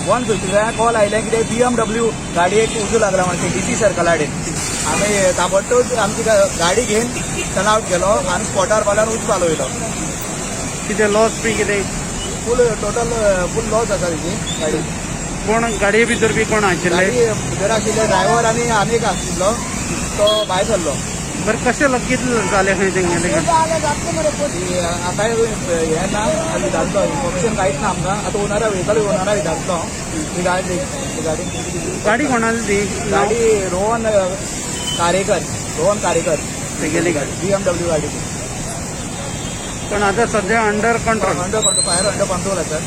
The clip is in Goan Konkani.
1:55 कॉल आयले कितें बीएमडब्ल्यू गाडयेक उजो लागला म्हणून केटीसी सर्कला कडेन. आमी ताबडतोब आमची गाडी घेवन टर्न गेलो आनी स्पॉटार पावल्यार उजो पालयलो. कितें लॉस बी कितें? फूल टोटल फूल लॉस आसा तेजी गाडी. कोण गाडये भितर बी कोण आशिल्ले? गाडी भितर आशिल्ले ड्रायव्हर आनी आनी एक आशिल्लो तो भायर सरलो. बरं, कशें कितलें जालें खंय तेंगेलें? कांय हें ना, विचारतलो, इन्फॉर्मेशन कांयच ना आमकां. आतां ओनरा, व्हेकल ओनरा विचारतलो रिगार्डिंग रिगार्डिंग. गाडी कोणाली ती? गाडी रोहन कारेकर, रोहन कारेकर. तेगेली गाडी? बीएमडब्ल्यू गाडी. पण आता सध्या under control? Under control, fire under control आसा.